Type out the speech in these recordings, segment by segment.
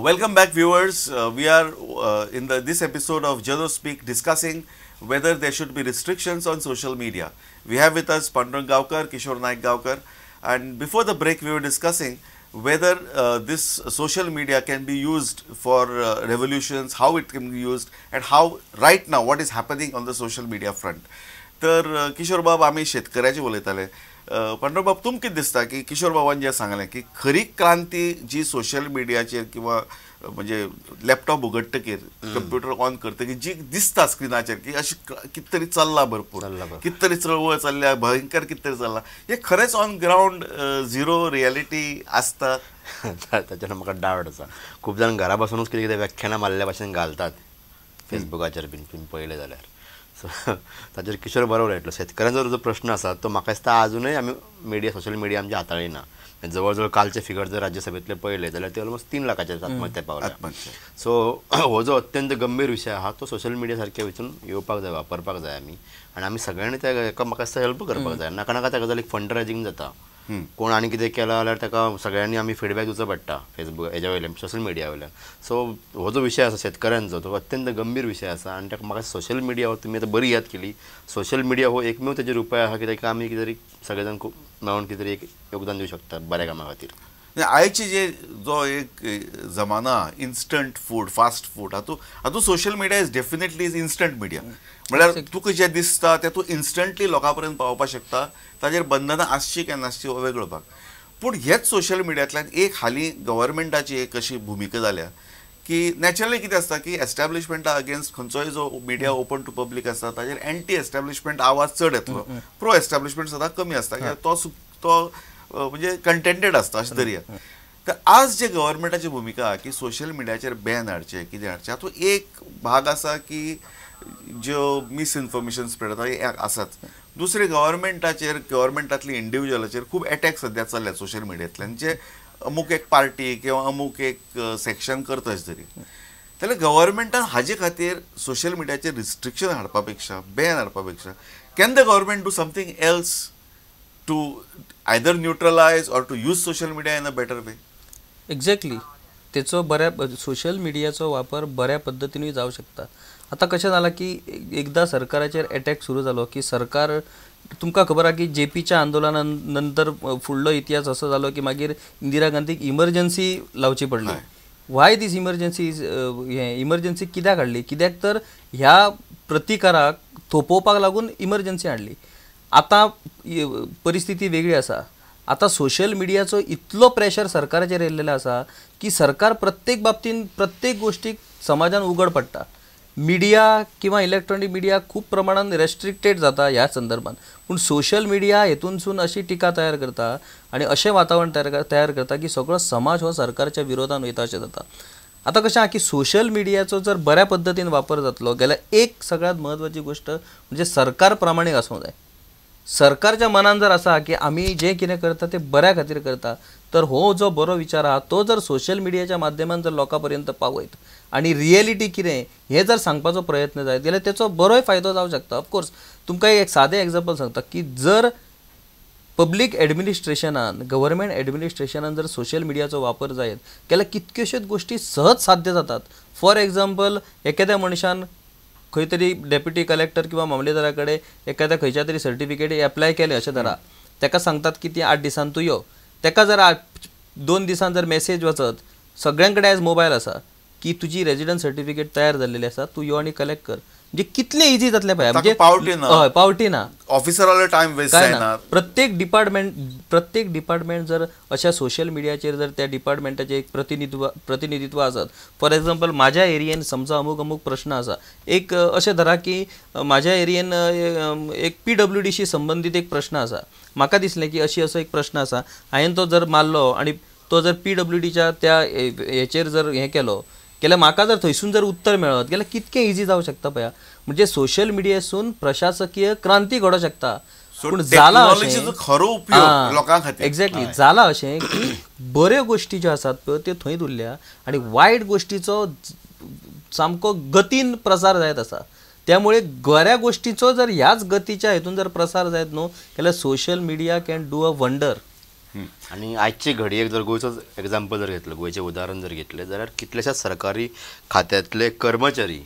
Welcome back, viewers. We are in this episode of JanoSpeak discussing whether there should be restrictions on social media. We have with us Pandurang Gaonkar, Kishore Naik Gaonkar, and before the break we were discussing whether this social media can be used for revolutions, how it can be used, and how right now what is happening on the social media front. तर किशोर बाब, आमी शेतकऱ्याचे उलयताले. पांडुरंग बाब, तुमकां कितें दिसता की किशोर बाबान जें सांगलें की खरी क्रांती जी सोशल मिडियाचेर किंवा म्हणजे लॅपटॉप उगडटकीर, कंप्युटर ऑन करतकीर जी दिसता स्क्रिनाचेर की अशी कितें तरी चल्लां, भरपूर कितें तरी चळवळ चल्ल्या, भयंकर कितें तरी चल्लां, हें खरेंच ऑन ग्रावंड झिरो रियलिटी आसता? ताचेर म्हाका डावट आसा. खूब जाण घरा बसूनच कितें कितें व्याख्यानां मारल्या भाशेन घालतात फेसबुकाचेर बीन तुमी पळयलें जाल्यार. सो ताचेर किशोर बरोबर उलयतलो. शेतकऱ्यांचो जो प्रश्न आसा तो म्हाका दिसता आजुनूय आमी मिडिया, सोशल मिडिया आमची हाताळिना. जवळ जवळ कालचे फिगर जर राज्यसभेंतले पळयले जाल्यार ते ऑलमोस्ट 3 लाखाचेर आत्महत्या पावल्या. सो हो जो अत्यंत गंभीर विशय आहा तो सोशल मिडिया सारके वचून येवपाक जाय, वापरपाक जाय आमी, आनी आमी सगळ्यांनी त्या म्हाका दिसता हेल्प करपाक जाय. नाका नाका त्या गजालीक फंड रायजींग जाता. कोण आनी कितें केलां जाल्यार ताका सगळ्यांनी आमी फिडबॅक दिवचो पडटा फेसबूक हेज्या वयल्यान, सोशल मिडिया वयल्यान. सो हो जो विशय आसा शेतकऱ्यांचो तो अत्यंत गंभीर विशय आसा आनी ताका म्हाका सोशल मिडिया हो तुमी आतां बरी याद केली, सोशल मिडिया हो एकमेव तेजेर उपाय आसा की ताका आमी कितें तरी सगळे जाण खूब मेळून कितें तरी एक योगदान दिवं शकता बऱ्या कामा खातीर. आयची जे जो एक जमाना इन्स्टंट फूड, फास्ट फूड, हातूंत social media is definitely is instant media. म्हळ्यार तुका जें दिसता तें तूं इन्स्टंटली लोकां पर्यंत पावोवपाक शकता, ताजेर बंधनां आसची काय नासची हो वेगळो भाग. पूण हेच सोशल मिडियांतल्यान एक हालीं गव्हर्मेंटाची एक अशी भुमिका जाल्या की नॅचरली कितें आसता की एस्टॅब्लिशमेंटा अगेन्स्ट खंयचोय जो मिडिया ओपन टू पब्लीक आसता ताजेर एंटी एस्टॅब्लिशमेंट आवाज चड येतलो, प्रो एस्टॅब्लिशमेंट सदां कमी आसता, कित्याक तो म्हणजे कंटेंटेड आसता अशें धरया. तर आज जे गव्हर्मेंटाची भुमिका की सोशल मिडियाचेर बॅन हाडचें, कितें हाडचें, हातूंत एक भाग आसा की ज्यो मिसइन्फॉर्मेशन स्प्रेड जाता हें आसाच. दुसरें गव्हर्मेंटाचेर, गव्हर्मेंटांतली इंडिविज्युअलाचेर खूब एटॅक सद्या चल्ल्यात सोशल मिडियांतल्यान, जे अमूक एक पार्टी किंवा अमूक एक सेक्शन करता अशें तरी. जाल्यार गव्हर्मेंटान हाजे खातीर सोशल मिडियाचेर रिस्ट्रिक्शन हाडपा पेक्षा, बॅन हाडपा पेक्षा, can the government do something else to either neutralize or to use social media in a better way? Exactly. तेचो बऱ्या सोशल मिडियाचो वापर बऱ्या पद्दतीनूय जावं शकता. आतां कशें जालां की एकदां सरकाराचेर एटॅक सुरू जालो की सरकार, तुमकां खबर आहा की जेपीच्या आंदोलना नंतर फुडलो इतिहास असो जालो की मागीर इंदिरा गांधीक इमर्जन्सी लावची पडली. वाय दीस इमर्जन्सी is, हें इमर्जन्सी कित्याक हाडली? कित्याक तर ह्या प्रतिकाराक थोपोवपाक लागून इमर्जन्सी हाडली. आतां परिस्थिती वेगळी आसा. आतां सोशल मिडियाचो इतलो प्रेशर सरकाराचेर येयल्लेलो आसा की सरकार प्रत्येक बाबतीन प्रत्येक गोश्टीक समाजान उगड पडटा. मिडिया किंवा इलेक्ट्रॉनीक मिडिया खूब प्रमाणान रेस्ट्रिक्टेड जाता ह्या संदर्भात, पूण सोशल मिडिया हेतूनसून अशी टिका तयार करता आनी अशें वातावरण तयार करता की सगळो समाज हो सरकारच्या विरोधान वयता अशें जाता. आतां कशें आहा की सोशल मिडियाचो जर बऱ्या पद्दतीन वापर जातलो जाल्यार एक सगळ्यांत म्हत्वाची गोश्ट म्हणजे सरकार प्रामाणीक आसूंक जाय. सरकारच्या मनान जर आसा की आमी जें कितें करता तें बऱ्या खातीर करता, तर हो जो बरो विचार आहा तो जर सोशल मिडियाच्या माध्यमान जर लोकां पर्यंत पावयत आनी रियलिटी कितें हें जर सांगपाचो प्रयत्न जायत जाल्यार तेचो बरोय फायदो जावंक शकता. ऑफकोर्स तुमकां एक सादें एग्जाम्पल सांगता की जर पब्लीक एडमिनिस्ट्रेशनान, गव्हर्मेंट एडमिनिस्ट्रेशनान जर सोशल मिडियाचो वापर जायत जाल्यार कितक्योश्योच गोश्टी सहज साध्य जातात. फॉर एग्जाम्पल, एखाद्या मनशान खंय तरी डेप्युटी कलेक्टर किंवा मामलेदारा कडेन एखाद्या खंयच्या तरी सर्टिफिकेट एप्लाय केलें अशें धरा, ताका सांगतात की ती 8 दिसान तूं यो. ताका जर 2 दिसान जर मॅसेज वचत, सगळ्यां कडेन आयज मोबायल आसा की तुजी रेजिडंट सर्टिफिकेट तयार जाल्लेली आसा, तूं यो आनी कलेक्ट कर. म्हणजे कितलें इजी जातलें पळय. म्हणजे पावटी ना, हय पावटी ना, ऑफिसरालो टायम वेस्ट जायना. प्रत्येक डिपार्टमेंट जर अशा सोशल मिडियाचेर जर त्या डिपार्टमेंटाचें एक प्रतिनिधित्व आसत, फॉर एग्जाम्पल म्हाज्या एरियेन समजा अमूक अमूक प्रश्न आसा, एक अशें धरा की म्हाज्या एरियेन एक PWDशी संबंदीत एक प्रश्न आसा, म्हाका दिसलें की अशी असो एक प्रश्न आसा, हांवें तो जर मारलो आनी तो जर PWDच्या त्या हेचेर जर हें केलो जाल्यार म्हाका जर थंयसून जर उत्तर मेळत जाल्यार कितकें इजी जावं शकता पळया. म्हणजे सोशल मिडियासून प्रशासकीय क्रांती घडोवंक शकता. पूण जाला अशें, खरो उपयोग लोकां खातीर, एक्झॅक्टली जाला अशें की बऱ्यो गोश्टी ज्यो आसात पळय त्यो थंयच उरल्या आनी वायट गोश्टीचो सामको गतीन प्रसार जायत आसा. त्यामुळे बऱ्या गोश्टीचो जर ह्याच गतीच्या हेतून जर प्रसार जायत न्हू जाल्यार social media can do a wonder. आनी आजचे घडयेक जर गोंयचोच एग्जाम्पल जर घेतलो, गोंयचें उदाहरण जर घेतलें जाल्यार कितल्याशाच सरकारी खात्यांतले कर्मचारी,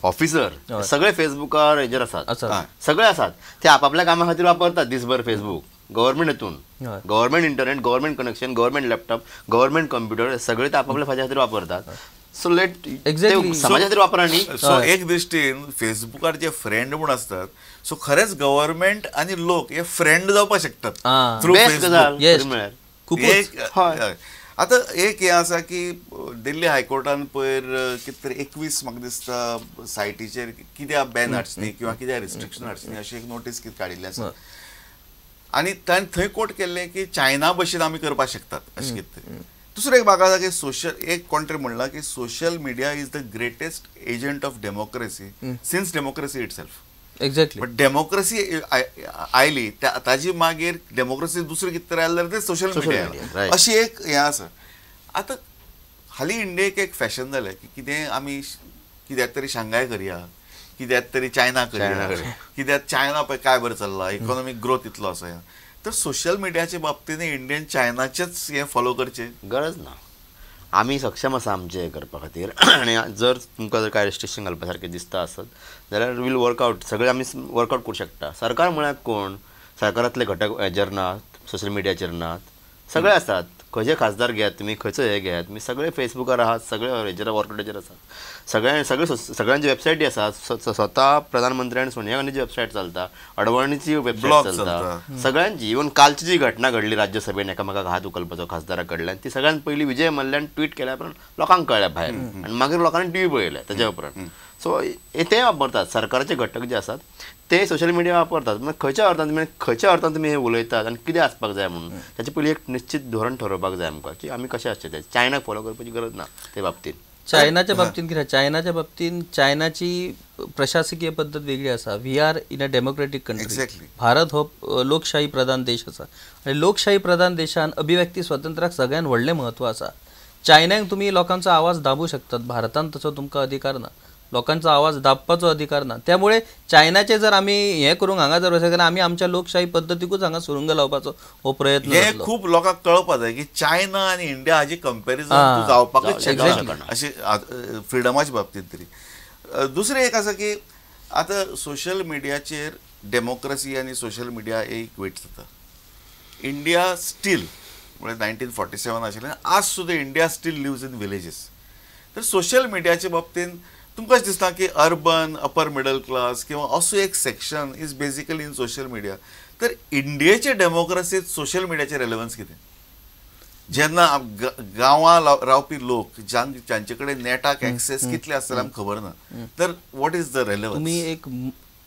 ऑफिसर सगळे फेसबुकार हेजेर आसात, सगळे आसात. ते आपापल्या कामा खातीर वापरतात दिसभर फेसबूक. गव्हर्मेंट हितून government internet, government connection, government laptop, government computer सगळे ते आपापल्या फायद्या खातीर वापरतात. सो let समाजा खातीर वापरा न्ही. सो एक दृश्टीन फेसबुकार जे फ्रेंड म्हूण आसतात, सो खरेंच गव्हर्मेंट आनी लोक हे फ्रेंड जावपाक शकतात थ्रू फेसबूक. आतां एक हें आसा की दिल्ली हायकोर्टान पयर कितें तरी 21 म्हाका दिसता सायटीचेर कित्याक बॅन हाडची किंवा कित्याक रिस्ट्रिक्शन हाडची अशी एक नोटीस कितें काडिल्ली आसा. आनी ताणें थंय कोट केल्लें की चायना भशेन आमी करपाक शकतात अशें कितें. दुसरें एक म्हाका आसा की सोशल एक कोण तरी म्हणलां की social media is the greatest agent of democracy since democracy itself. Exactly. But democracy आयली ताजी मागीर डेमोक्रेसी दुसरी कितें तरी आयलें जाल्यार तें सोशल मिडिया अशी एक हें आसा. आतां हालीं इंडियेक एक फॅशन जालें की कितें आमी कित्याक तरी शांघाय करया, कित्याक तरी चायना करया, कित्याक चायना पळय काय बरें चल्लां, इकॉनॉमीक ग्रोथ इतलो आसा. तर सोशल मिडियाच्या बाबतींत इंडियन चायनाचेच हें फॉलो करचें गरज ना. आमी सक्षम आसा आमचें हें करपा खातीर. आनी जर तुमकां जर कांय रेस्ट्रिक्शन घालपा सारकें दिसता आसत जाल्यार वील वर्कआवट, सगळे आमी वर्कआवट करूं शकता. सरकार म्हळ्यार कोण, सरकारांतले घटक हेजेर नात, सोशल मिडियाचेर नात, सगळे आसात. खंयचे खासदार घेयात तुमी, खंयचो हे घेयात तुमी, सगळे फेसबुकार आहात, सगळे हेजेर वर्कआवटाचेर आसात, सगळ्या सगळे सगळ्यांची वेबसायटी आसात. स्वता प्रधानमंत्री आनी सोनिया गांधीची वेबसायट चलता, अडवाणीची वेबसायट चलता, सगळ्यांची. इवन कालची जी घटना घडली राज्यसभेन एकामेकाक हात उखलपाचो खासदारा कडल्यान, ती सगळ्यान पयलीं विजय मल्ल्यान ट्वीट केल्या उपरांत लोकांक कळ्ळ्या भायर, आनी मागीर लोकांनी टी व्ही पळयल्या ताच्या उपरांत. सो ते वापरतात, सरकाराचे घटक जे आसात ते सोशल मिडिया वापरतात. मागीर खंयच्या अर्थान तुमी, खंयच्या अर्थान तुमी हें उलयतात आनी कितें आसपाक जाय म्हणून ताचे पयलीं एक निश्चित धोरण ठरोवपाक जाय आमकां की आमी कशें आसचें. ते चायनाक फॉलो करपाची गरज ना ते बाबतींत. चायनाच्या बाबतींत कितें, चायनाच्या बाबतींत चायनाची प्रशासकीय पद्दत वेगळी आसा. We are in a democratic country. Bharat हो लोकशाही प्रधान देश आसा आनी लोकशाही प्रधान देशान अभिव्यक्ती स्वातंत्र्याक सगळ्यान व्हडलें म्हत्व आसा. चायनाक तुमी लोकांचो आवाज दाबूं शकतात, भारतान तसो तुमकां अधिकार ना, लोकांचो आवाज दाबपाचो अधिकार ना. त्यामुळे चायनाचे जर आमी हें करूंक हांगा जर वचत जाल्यार आमी आमच्या लोकशाही पद्दतीकूच हांगा सुरुंग लावपाचो हो प्रयत्न. हे खूब लोकांक कळपाक जाय की चायना आनी इंडिया हाजी कंपॅरिजन जावपाकच शकना अशें फ्रिडमाच्या बाबतींत तरी. दुसरें एक आसा की आतां सोशल मिडियाचेर डेमोक्रेसी आनी सोशल मिडिया इक्वेट जाता. इंडिया स्टील म्हळ्यार 1947 आशिल्लें, आज सुद्दां India still lives in villages. तर सोशल मिडियाच्या बाबतींत तुमकां अशें दिसता की अर्बन अपर मिडल क्लास किंवा असो एक section is basically in social media. तर इंडियेचे डेमोक्रेसीत सोशल मिडियाचें रेलेवन्स कितें? जेन्ना गांवां रावपी लोक जांचे कडेन नेटाक एक्सेस कितले आसतले आमकां खबर ना, तर what is the relevance? तुमी एक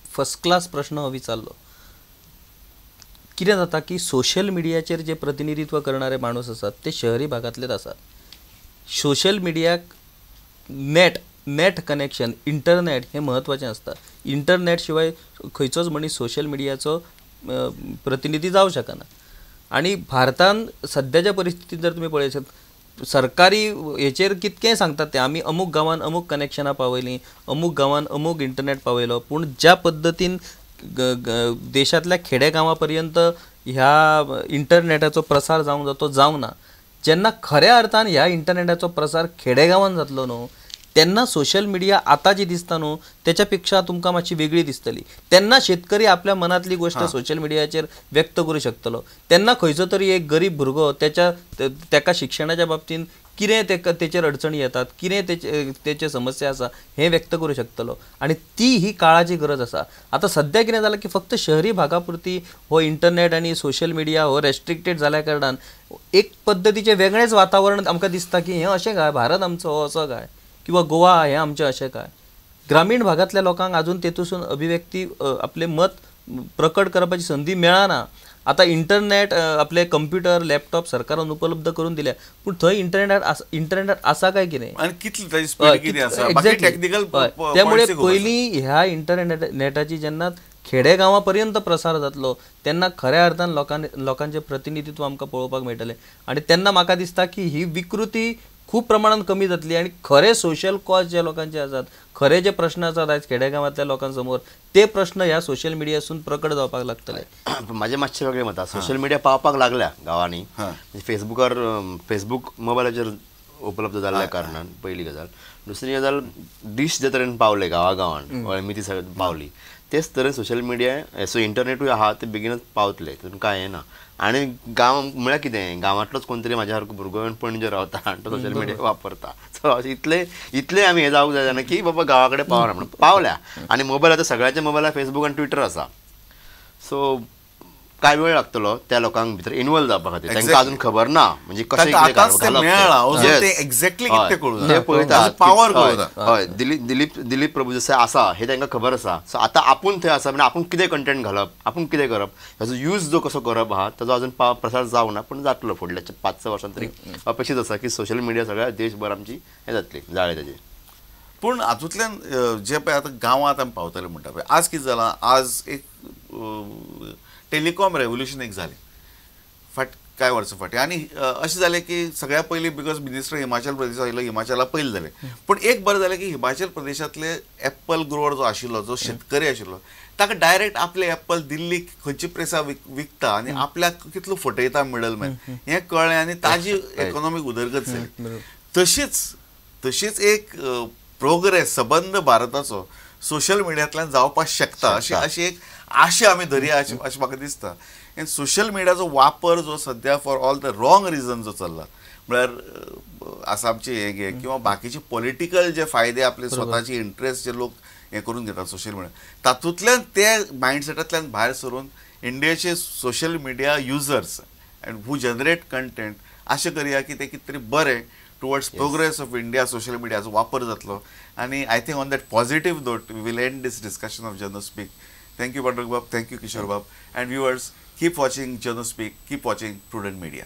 फर्स्ट क्लास प्रश्न हो विचारलो. कितें जाता की सोशल मिडियाचेर जे प्रतिनिधित्व करणारे माणूस आसात ते शहरी भागांतलेच आसात. सोशल मिडियाक नेट कनेक्शन, इंटरनेट हें म्हत्वाचें आसता. इंटरनेट शिवाय खंयचोच मनीस सोशल मिडियाचो प्रतिनिधी जावं शकना. आनी भारतान सद्याच्या परिस्थितींत जर तुमी पळयशात, सरकारी हेचेर कितकें सांगतात ते आमी अमूक गांवान अमूक कनेक्शनां पावयलीं, अमूक गांवान अमूक इंटरनेट पावयलो, पूण ज्या पद्दतीन देशांतल्या खेडे गांवां पर्यंत ह्या इंटरनेटाचो प्रसार जावंक जाता तो जावंक ना. जेन्ना खऱ्या अर्थान ह्या इंटरनेटाचो प्रसार खेडे गांवान जातलो न्हू तेन्ना सोशल मिडिया आतां जी दिसता न्हू तेच्या पेक्षा तुमकां मातशी वेगळी दिसतली. तेन्ना शेतकरी आपल्या मनांतली गोश्ट सोशल मिडियाचेर व्यक्त करूं शकतलो. तेन्ना खंयचो तरी एक गरीब भुरगो तेका शिक्षणाच्या बाबतींत कितें तेका तेचेर अडचणी येतात, कितें तेचे समस्या आसा हें व्यक्त करूं शकतलो. आनी ती ही काळाची गरज आसा. आतां सद्या कितें जालां की फक्त शहरी भागा पुरती हो इंटरनेट आनी सोशल मिडिया हो रेस्ट्रिक्टेड जाल्या कारणान एक पद्दतीचें वेगळेंच वातावरण आमकां दिसता की हें अशें काय, भारत आमचो हो असो काय, किंवा गोवा हें आमचें अशें काय. ग्रामीण भागांतल्या लोकांक आजून तेतूसून अभिव्यक्ती आपलें मत प्रकट करपाची संदी मेळना. आतां इंटरनेट आपले कंप्युटर लॅपटॉप सरकारान उपलब्ध करून दिल्या, पूण थंय इंटरनेट आसा काय कितें आनी कितली ताची स्पीड कितें आसा, बाकी टेक्निकल. त्यामुळे पयलीं ह्या इंटरनेटाची जेन्ना खेडे गांवां पर्यंत प्रसार जातलो तेन्ना खऱ्या अर्थान लोकांचें प्रतिनिधित्व आमकां पळोवपाक मेळटलें. आनी तेन्ना म्हाका दिसता की ही विकृती खूब प्रमाणान कमी जातली आनी खरे सोशल कॉज जे लोकांचे आसात, खरे जे प्रश्न आसात आयज खेडेगांवांतल्या लोकांसमोर, ते प्रश्न ह्या सोशल मिडियासून प्रकट जावपाक लागतले. म्हाजें मातशें वेगळें मत. सोशल मिडिया पावपाक लागल्या गांवांनी, फेसबुकार, फेसबूक मोबायलाचेर उपलब्ध जाल्ल्या कारणान पयली गजाल. दुसरी गजाल, डीश जे तरेन पावले गांवा गांवान, एमईटी सगळें पावली, तेच तरेन सोशल मिडिया सो इंटरनेटूय आहा ते बेगीनच पावतले, तितून कांय येना. आनी गांव म्हळ्यार कितें, गांवांतलोच कोण तरी म्हाज्या सारको भुरगो येवन पणजे रावता आनी तो सोशल मिडिया वापरता. सो इतले इतले आमी हें जावंक जाय जाणा की बाबा गांवा कडेन पावना म्हणून पावल्या. आनी मोबायल आतां सगळ्यांच्या मोबायलार फेसबूक आनी ट्विटर आसा. सो काय वेळ लागतलो त्या लोकांक भितर इन्वॉल्व जावपा खातीर, तांकां अजून खबर ना म्हणजे कशें ते पळयता, पावर. हय, दिलीप दिलीप दिलीप प्रभू जशें आसा हें तांकां खबर आसा. सो आतां आपूण थंय आसा म्हणजे आपूण कितें कंटेंट घालप, आपूण कितें करप, हेजो यूज जो कसो करप आहा ताजो अजून प्रसार जावंक ना, पूण जातलो फुडल्या 5-6 वर्सां तरी अपेक्षीत आसा की सोशल मिडिया सगळ्या देशभर आमची हें जातली जाळे ताजी. पूण हातूंतल्यान जे पळय आतां गांवांत आमी पावतले म्हणटा पळय, आज कितें जालां, आज एक टेलिकॉम रेवोल्युशन एक जालें फाट कांय वर्सां फाटीं, आनी अशें जालें की सगळ्या पयलीं because minister Himachal Pradesh आयलो, हिमाचला पयलीं जालें. पूण एक बरें जालें की हिमाचल प्रदेशांतले एप्पल ग्रोवर जो आशिल्लो, जो शेतकरी आशिल्लो, ताका डायरेक्ट आपले एप्पल दिल्लीक खंयची प्रेसा विकता आनी आपल्याक कितलो फटयता मिडलमॅन हें कळ्ळें आनी ताजी इकॉनॉमीक उदरगत जाली. तशीच एक प्रोग्रेस सबंद भारताचो सोशल मिडियांतल्यान जावपाक शकता अशी अशी एक आशा आमी धरया अशें अशें म्हाका दिसता. आनी सोशल मिडियाचो वापर जो सद्या for all the wrong reason जो चल्ला, म्हळ्यार आसा आमचे हे घे किंवा बाकीचे पॉलिटिकल जे फायदे आपले स्वताचे इंट्रस्ट जे लोक हे करून घेतात सोशल मिडिया, तातूंतल्यान ते मायंडसेटांतल्यान भायर सरून इंडियेचे social media users and who generate content अशें करया की ते कितें तरी बरें towards progress of India social मिडियाचो वापर जातलो. आनी I think on that positive note we will end this discussion of Jano speak. Thank you Pandurang Bab, thank you Kishore Bab, and viewers keep watching Jano speak, keep watching Prudent Media.